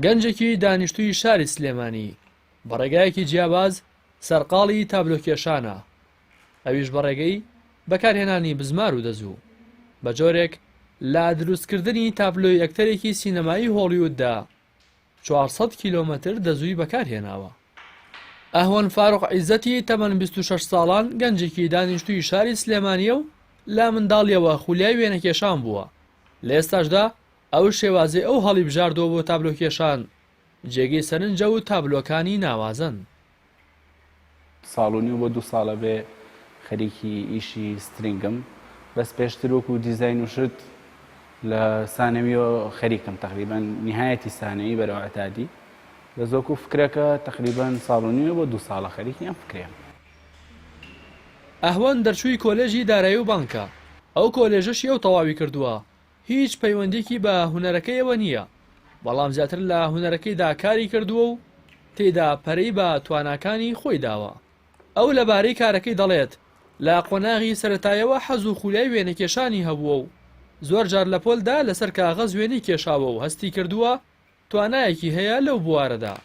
گەنجێکی دانیشتووی شاری سلێمانی بە ڕێگایەکی جیاواز سەرقاڵی تابلۆکێشانە، ئەویش بە ڕێگەی بەکارهێنانی بزمار و دەزوو، بە جۆرێک لە دروستکردنی تابلۆی ئەکتەرێکی سینەمایی هۆڵیووددا 400 کیلۆمەتر دەزووی بەکارهێناوە. ئەهوەن فاروق عیزەتی تەمەن 26 ساڵان گەنجێکی دانیشتووی شاری سلێمانییە و لە منداڵییەوە خولیای وێنەکێشان بووە، لە ئێستاشدا ئەو شێوازەی ئەو هەڵیبژاردووە بۆ تابلۆکێشان جێگەی سەرنجە و تابلۆکانی ناوازەن. ساڵ و نیو بۆ دوو ساڵە بێ خەریکی ئیشی string م بەس پێشتر وەکو دیزاین و شت لە سانەویەوە خەریکم تەقریبەن نیهایەتی سانەوی بەرەو ئەعدادی بەس وەکو فکرەکە تەقریبەن ساڵ و نیوە بۆ دوو ساڵە خەریکی ئەم فکرەیەم. ئەهوەن دەرچووی کۆلێژی دارایی و بانکە، ئەو کۆلێژەشی ئەو تەواوی کردووە هیچ پەیوەندیەکی بە هونەرەکەیەوە نییە، بەڵام زیاتر لە هونەرەکەیدا کاری کردووە و تێیدا پەرەی بە تواناکانی خۆی داوە. ئەو لەبارەی کارەکەی دەڵێت، لە قۆناغی سەرەتایەوە حەز و خولیای وێنەکێشانی هەبووە و زۆر جار لە پۆلدا لەسەر کاغەز وێنەی کێشاوە و هەستی کردووە توانایەکی هەیە لەو بوارەدا.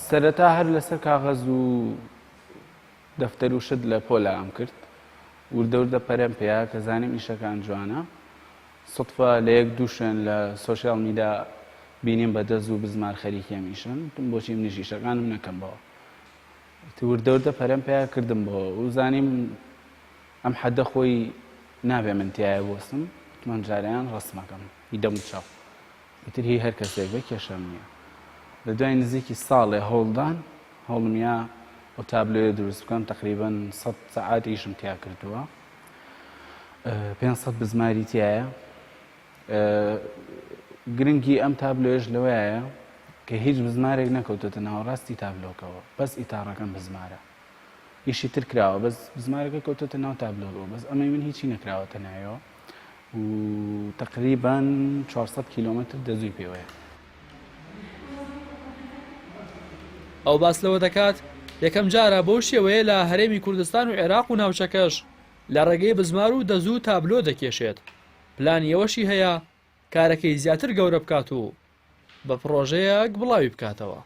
سەرەتا هەر لەسەر کاغەز و دەفتەر و شت لە پۆلا ئەم کرد وردە وردە پەرەم پێیا کە زانیم ئیشەکان جوانە سوتفە لە یەک دوو شوێن لە social media بینیم بە دەست و بزمار خەریکی ئەم ئیشەن وتم بۆچی منیش ئیشەکانم نەکەم بەوە وردە وردە پەرەم پیا کردم بەوە و زانیم ئەم حەدە خۆی نابێ من تایە بۆستم وتم ئەم جارەیان ڕەسمەکەم هی دەم و چاو ئیتر هی هەر کەسێک بێ کێشەم نییە. لە دوای نزیکی ساڵێ هەوڵدان، هەوڵم یا ئەو تابلۆیە دروست بکەم، تەقریبەن سەد سەعات ئیشم تیا کردووە. 500 بزماری تیایە. گرنگی ئەم تابلۆیەش لەوەیە کە هیچ بزمارێک نەکەوتۆتە ناوەڕاستی تابلۆکەوە، بەس ئیتاڕەکەم بزمارە. ئیشی تر کراوە بەس بزمارەکە کەوتۆتە ناو تابلۆکەوە، بەس ئەمەی من هیچی نەکراوەتە ناویەوە. و تەقریبەن 400 کیلۆمەتر دەزووی پێوەیە. ئەو باس لەوە دەکات، یەکەمجارە بەو شێوەیە لە هەرێمی کوردستان و عێراق و ناوچەکەش لە ڕێگەی بزمار و دەزوو تابلۆ دەکێشێت، پلانی ئەوەشی هەیە کارەکەی زیاتر گەورە بکات و بە پڕۆژەیەک بڵاوی بکاتەوە.